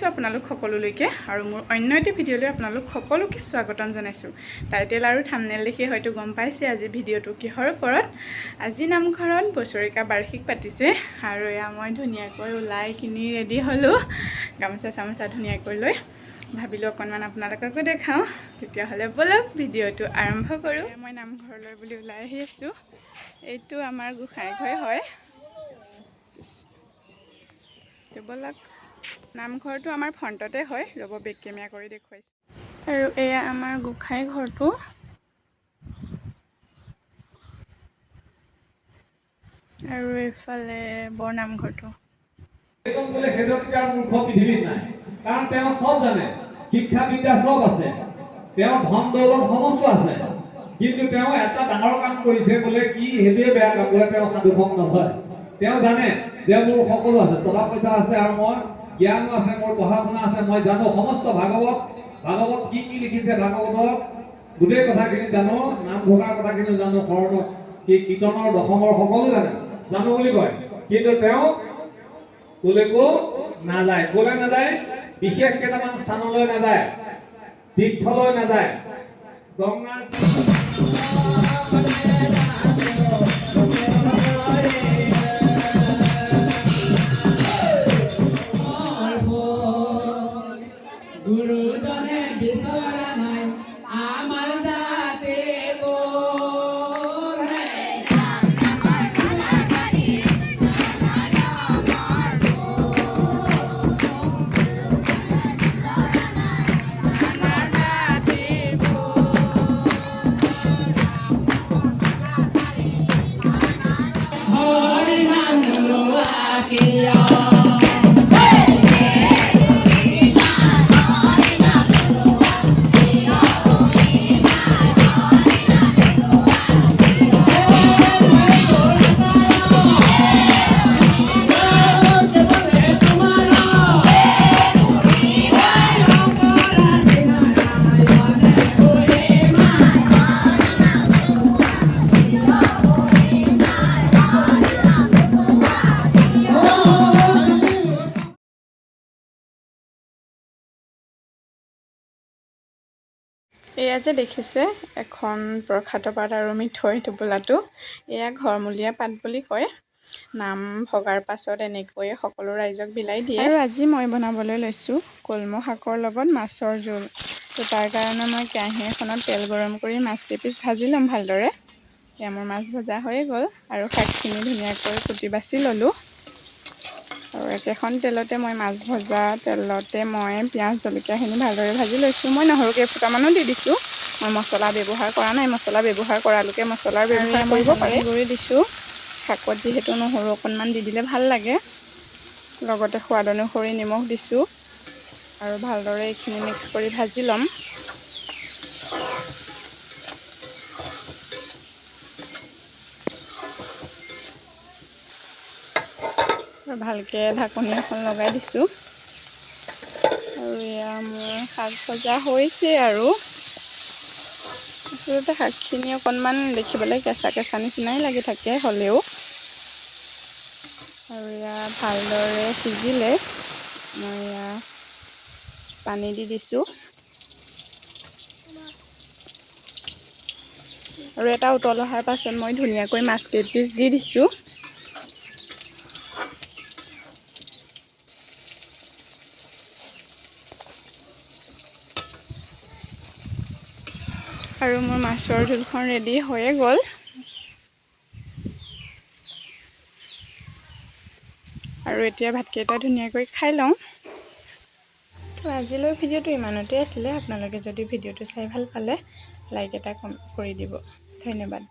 জনাইছোঁ আপোনালোক সকলোলৈকে আৰু মোৰ অন্য এটি ভিডিঅ'লৈ আপোনালোক সকলোকে স্বাগতম জনাইছোঁ। টাইটেল আৰু থামনেল দেখি হয়তো গম পাইছে আজি ভিডিঅ'টো কিহৰ ওপৰত। আজি নামঘৰত বছৰেকীয়া বাৰ্ষিক পাতিছে আৰু এয়া মই ধুনীয়াকৈ ওলাই কিনি ৰেডি হ'লোঁ, গামোচা চামোচা ধুনীয়াকৈ লৈ। ভাবিলোঁ অকণমান আপোনালোককো দেখাওঁ। তেতিয়াহ'লে ব'লক, ভিডিঅ'টো আৰম্ভ কৰোঁ। মই নামঘৰলৈ বুলি ওলাই আহি আছোঁ। এইটো আমাৰ গোঁসাই ঘৰ হয়। তো ব'লক, নামঘৰটো আমাৰ ফ্ৰণ্টতে হয়। ৰ'ব, বেক কেমেৰা কৰি দেখুৱাইছোঁ। আৰু এয়া আমাৰ গোঁসাই ঘৰটো। আৰু এইফালে বৰ নামঘৰটো। সেইজন বোলে সেইজনতকৈ আৰু মূৰ্খ পৃথিৱীত নাই। কাৰণ তেওঁ চব জানে, শিক্ষা বিদ্যা চব আছে, তেওঁৰ ধন দৌলত সমস্ত আছে, কিন্তু তেওঁ এটা ডাঙৰ কাম কৰিছে বোলে। কি সেইটোৱে বেয়া কাম বোলে? তেওঁ সাধুসং নলয়। তেওঁ জানে যে মোৰ সকলো আছে, টকা পইচা আছে আৰু মই জ্ঞানো আছে, মোৰ পঢ়া শুনা আছে, মই জানো সমস্ত ভাগৱত, ভাগৱত কি কি লিখিছে, ভাগৱতৰ গোটেই কথাখিনি জানো, নাম ঘোষাৰ কথাখিনিও জানো, শৰণ কি কীৰ্তনৰ দশমৰ সকলো জানে, জানো বুলি কয়। কিন্তু তেওঁ ক'লৈকো নাযায়। ক'লে নাযায়? বিশেষ কেইটামান স্থানলৈ নাযায়, তীৰ্থলৈ নাযায়, গংগাৰ গুৰুজনে বিচৰা নাই আমাৰ জাতি কোন। হৰি নাম লোৱা কিয়? এয়া যে দেখিছে এখন প্ৰসাদৰ পাত আৰু মিঠৈ টোপোলাটো, এয়া ঘৰমূলীয়া পাত বুলি কয়। নাম ভগাৰ পাছত এনেকৈয়ে সকলো ৰাইজক বিলাই দিয়ে। আৰু আজি মই বনাবলৈ লৈছোঁ কলমৌ শাকৰ লগত মাছৰ জোল। তো তাৰ কাৰণে মই কেৰাহী এখনত তেল গৰম কৰি মাছ কেইপিচ ভাজি ল'ম ভালদৰে। এয়া মোৰ মাছ ভজা হৈয়ে গ'ল আৰু শাকখিনি ধুনীয়াকৈ কুটি বাছি ল'লোঁ। আৰু একেখন তেলতে মই মাছ ভজা তেলতে মই পিঁয়াজ জলকীয়াখিনি ভালদৰে ভাজি লৈছোঁ। মই নহৰু কেইফুটামানো দি দিছোঁ। মই মছলা ব্যৱহাৰ কৰা নাই। মছলা ব্যৱহাৰ কৰা লোকে মছলাৰ ব্যৱহাৰ কৰিব পাৰে। গুড়ি দিছোঁ শাকত, যিহেতু নহৰু অকণমান দি দিলে ভাল লাগে। লগতে সোৱাদ অনুসৰি নিমখ দিছোঁ আৰু ভালদৰে এইখিনি মিক্স কৰি ভাজি ল'ম। আৰু ভালকৈ ঢাকনি এখন লগাই দিছোঁ। আৰু এয়া মোৰ শাক ভজা হৈছে। আৰু আচলতে শাকখিনি অকণমান দেখিবলৈ কেঁচা কেঁচা নিচিনাই লাগি থাকে হ'লেও। আৰু এয়া ভালদৰে সিজিলে, মই এয়া পানী দি দিছোঁ। আৰু এটা উতল অহাৰ পাছত মই ধুনীয়াকৈ মাছ কেইপিচ দি দিছোঁ। আৰু মোৰ মাছৰ জোলখন ৰেডি হৈয়ে গ'ল। আৰু এতিয়া ভাতকেইটা ধুনীয়াকৈ খাই লওঁ। তো আজিলৈ ভিডিঅ'টো ইমানতে আছিলে। আপোনালোকে যদি ভিডিঅ'টো চাই ভাল পালে, লাইক এটা কৰি দিব। ধন্যবাদ।